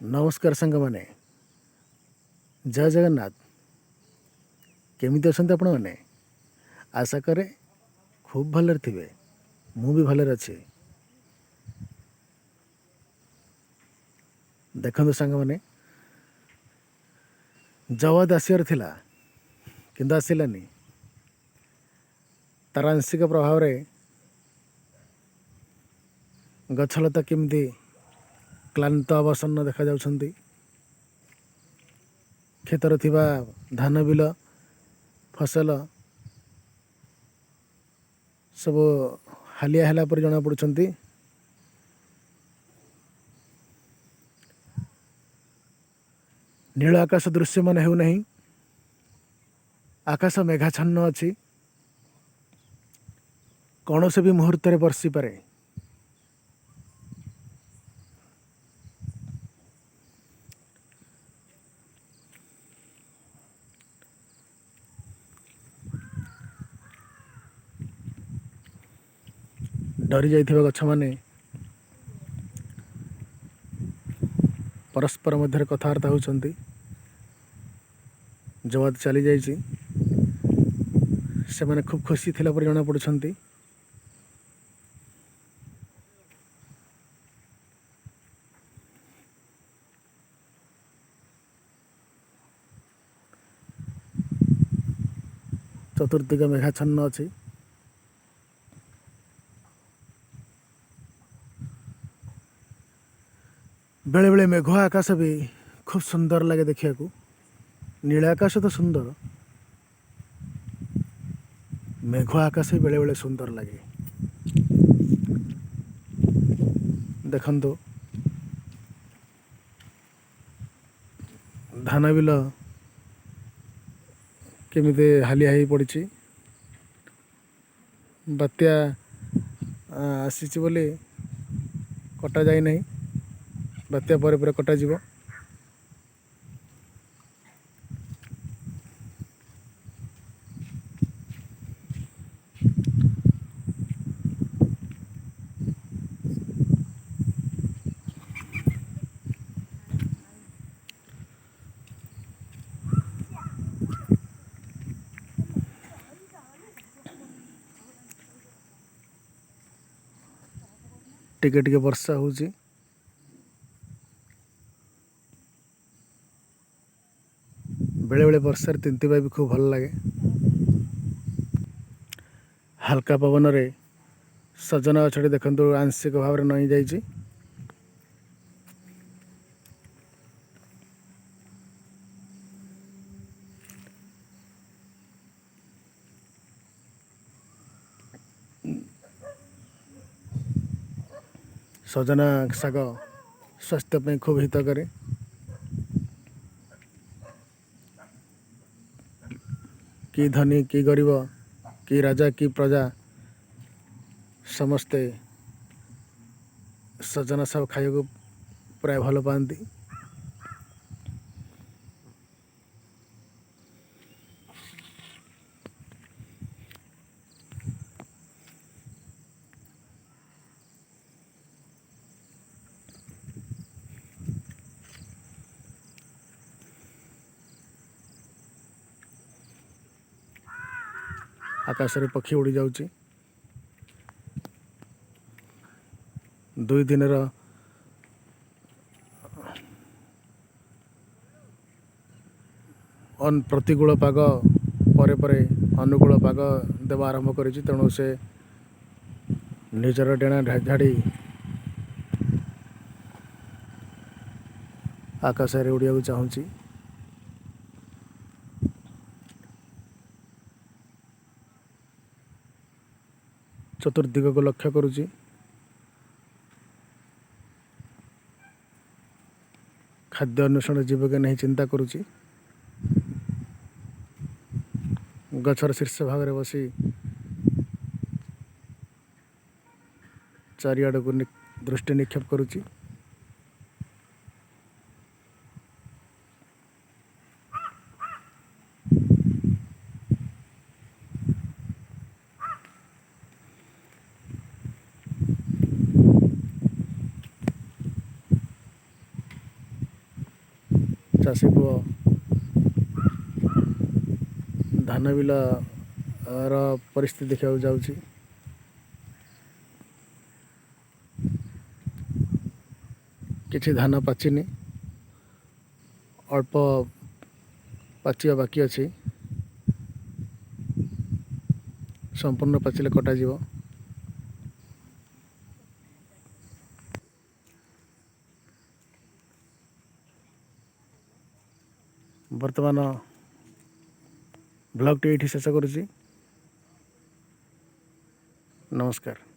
ନମସ୍କାର ସାଙ୍ଗମାନେ, ଜୟ ଜଗନ୍ନାଥ। କେମିତି ଅଛନ୍ତି ଆପଣମାନେ? ଆଶା କରେ ଖୁବ୍ ଭଲରେ ଥିବେ। ମୁଁ ବି ଭଲରେ ଅଛି। ଦେଖନ୍ତୁ ସାଙ୍ଗମାନେ, ଜୱାଦ ଆସିବାର ଥିଲା କିନ୍ତୁ ଆସିଲାନି। ତାର ଆଂଶିକ ପ୍ରଭାବରେ ଗଛଲତା କେମିତି କ୍ଳାନ୍ତ ଅବସନ୍ନ ଦେଖାଯାଉଛନ୍ତି। କ୍ଷେତରେ ଥିବା ଧାନ ବିଲ ଫସଲ ସବୁ ହାଲିଆ ହେଲା ପରି ଜଣାପଡ଼ୁଛନ୍ତି। ନୀଳ ଆକାଶ ଦୃଶ୍ୟମାନ ହେଉନାହିଁ। ଆକାଶ ମେଘାଚ୍ଛନ୍ନ ଅଛି। କୌଣସି ବି ମୁହୂର୍ତ୍ତରେ ବର୍ଷିପାରେ। ଡରି ଯାଇଥିବା ଗଛମାନେ ପରସ୍ପର ମଧ୍ୟରେ କଥାବାର୍ତ୍ତା ହେଉଛନ୍ତି। ଜୱାଦ ଚାଲିଯାଇଛି, ସେମାନେ ଖୁବ୍ ଖୁସି ଥିଲା ପରି ଜଣାପଡ଼ୁଛନ୍ତି। ଚତୁର୍ଦିଗ ମେଘାଚ୍ଛନ୍ନ ଅଛି। ବେଳେବେଳେ ମେଘୁଆ ଆକାଶ ବି ଖୁବ୍ ସୁନ୍ଦର ଲାଗେ ଦେଖିବାକୁ। ନୀଳ ଆକାଶ ତ ସୁନ୍ଦର, ମେଘୁଆ ଆକାଶ ବି ବେଳେବେଳେ ସୁନ୍ଦର ଲାଗେ। ଦେଖନ୍ତୁ, ଧାନ ବିଲ କେମିତି ହାଲିଆ ହେଇ ପଡ଼ିଛି। ବାତ୍ୟା ଆସିଛି ବୋଲି କଟା ଯାଇନାହିଁ। ବାତ୍ୟା ପରେ ପରେ କଟାଯିବ। ଟିକେ ଟିକେ ବର୍ଷା ହେଉଛି। ବେଳେବେଳେ ବର୍ଷାରେ ତିନ୍ତିବା ବି ଖୁବ୍ ଭଲ ଲାଗେ। ହାଲକା ପବନରେ ସଜନା ଗଛଟି ଦେଖନ୍ତୁ ଆଂଶିକ ଭାବରେ ନଇଁ ଯାଇଛି। ସଜନା ଶାଗ ସ୍ୱାସ୍ଥ୍ୟ ପାଇଁ ଖୁବ୍ ହିତକାରୀ। କି ଧନୀ କି ଗରିବ, କି ରାଜା କି ପ୍ରଜା, ସମସ୍ତେ ସଜନା ଶାଗ ଖାଇବାକୁ ପ୍ରାୟ ଭଲ ପାଆନ୍ତି। ଆକାଶରେ ପକ୍ଷୀ ଉଡ଼ି ଯାଉଛି। 2 ଦିନର ପ୍ରତିକୂଳ ପାଗ ପରେ ପରେ ଅନୁକୂଳ ପାଗ ଦେବା ଆରମ୍ଭ କରିଛି। ତେଣୁ ସେ ନିଜର ଡେଣା ଝାଡ଼ି ଆକାଶରେ ଉଡ଼ିବାକୁ ଚାହୁଁଛି। ଚତୁର୍ଦିଗକୁ ଲକ୍ଷ୍ୟ କରୁଛି। ଖାଦ୍ୟ ଅନ୍ୱେଷଣ ଯିବ କି ନାହିଁ ଚିନ୍ତା କରୁଛି। ଗଛର ଶୀର୍ଷ ଭାଗରେ ବସି ଚାରିଆଡ଼କୁ ଦୃଷ୍ଟି ନିକ୍ଷେପ କରୁଛି। ଚାଷୀ ପୁଅ ଧାନ ବିଲର ପରିସ୍ଥିତି ଦେଖିବାକୁ ଯାଉଛି। କିଛି ଧାନ ପାଚିନି, ଅଳ୍ପ ପାଚିବା ବାକି ଅଛି। ସମ୍ପୂର୍ଣ୍ଣ ପାଚିଲେ କଟାଯିବ। ବର୍ତ୍ତମାନ ବ୍ଲଗ୍ଟି ଏଇଠି ଶେଷ କରୁଛି। ନମସ୍କାର।